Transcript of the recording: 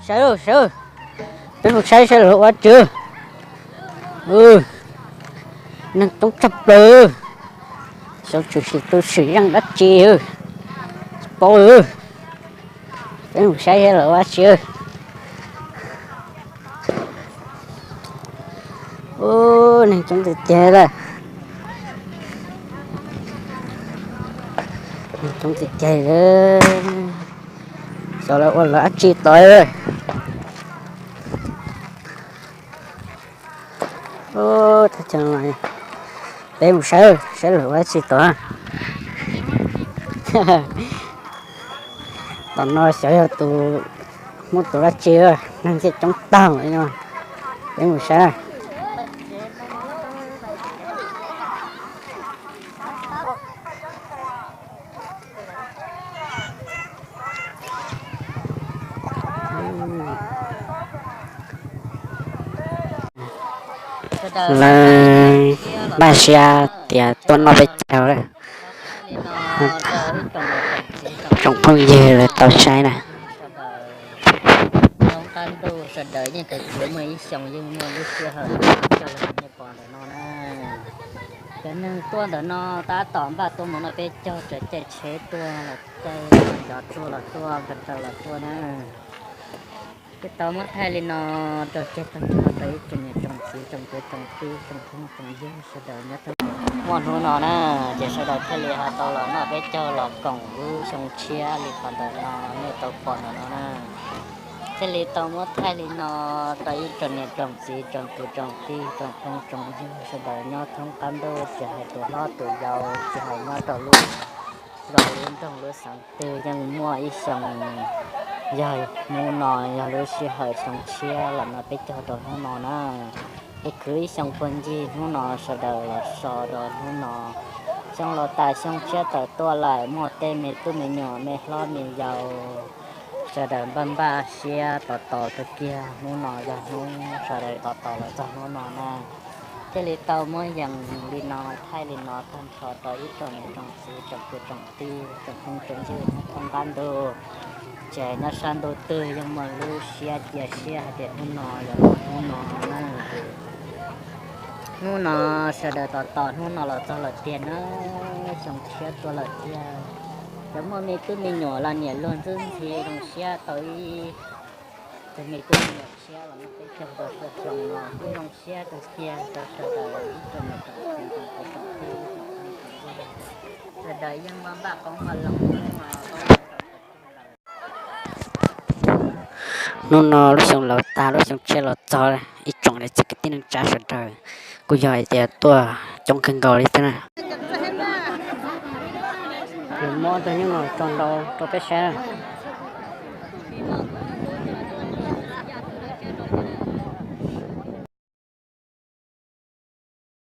Sawv, sawv, peb mus saib saib lawv ua tsi. Neeg coob tshaj plaws, xyov tsum sim tu sim yeej dab tsi, tsis paub. Peb mus saib saib lawv ua tsi. Neeg coob tiag tiag lawm. Neeg coob tiag tiag. Xyov lawv ua lawv dab tsi tod. Peb mus saib saib lawv ua dab tsi tod. Tom no xyov yog tus, muaj tus dab tsi, neeg thiaj coob tag li no. Peb mus saib. Lawv npaj siab tias tuaj noj peb caug lawm. Tsoom phooj ywg lawv tau saib na. Thoob qab ntuj sawv daws yeej kawg muaj ib xyoos yeej muaj lub sij hawm coj los nej pom ntawm no na. Cov neeg tuaj ntawm no tab tom npaj tuaj mus noj peb caug, raws caij tsheb tuaj los caij, ncov tuaj los tuaj, npaj raws los tuaj na. Twb tau muab thaij li no rau tseg tag nrho rau ib tsoom niam tsoom txiv tsoom kwv tsoom tij tsoom phooj tsoom ywg sawv daws nyob thoob. Muaj hnub no na, ces sawv daws thiaj li ho tau los noj peb caug los koom lub xyoo tshiab li qhov ntawm no nej tau pom ntawm no na. Thiaj li tau muab thaij li no rau ib tsoom niam tsoom txiv tsoom kwv tsoom tij tsoom phooj tsoom ywg sawv daws nyob thoob qab ntuj, tsis hais tus hlob tus yau, tsis hais nyob rau lub zos lub nroog lub xeev twg yeej muaj ib xyoos. Yog hnub no yog lub sij hawm xyoo tshiab los no peb caug rau hnub no na. Peb khwv ib xyoo puag ncig hnub no sawv daws los so rau hnub no. Xyoo laus tas xyoo tshiab tawm tuaj lawm, muaj tej me tub me nyuam me hlob me yau sawv daws npaj npaj siab tos tos kawg kiag, hnub no yog hnub sawv daws tos tos los txog hnub no na. Thiaj li tau muab yees li no thaij li no tag nrho rau ib tsoom niam tsoom txiv tsoom kwv tsoom tij tsoom phooj tsoom ywg thoob qab ntuj. Ces nyob sab ntuj twg yeej muaj lub siab cia siab hais tias hnub no yog hnub no na. Hnub no sawv daws tos tos hnub no los txog lawm tiag na, xyoo tshiab tuaj lawm tiag. Cov muaj me tub me nyuam los niam luag ntxub ntxhi zoo siab tau ib tug me tub me nyuam tshiab los noj peb caug rau xyoo no kuj zoo siab kawg kiag rau sawv daws ib tsoom niam tsoom txiv tsoom kwv tsoom tij. Sawv daws yeej muaj npaj qoob npaj loo. Hnub no lub xyoo laus tag lub xyoo tshiab los txog, ib tsoom niam txiv kwv tij neej tsa sawv daws kuj yog hais tias tuaj coob kawg nkaus li thiab na. Lawv muab tug nyuj no tso nrau rau peb saib na.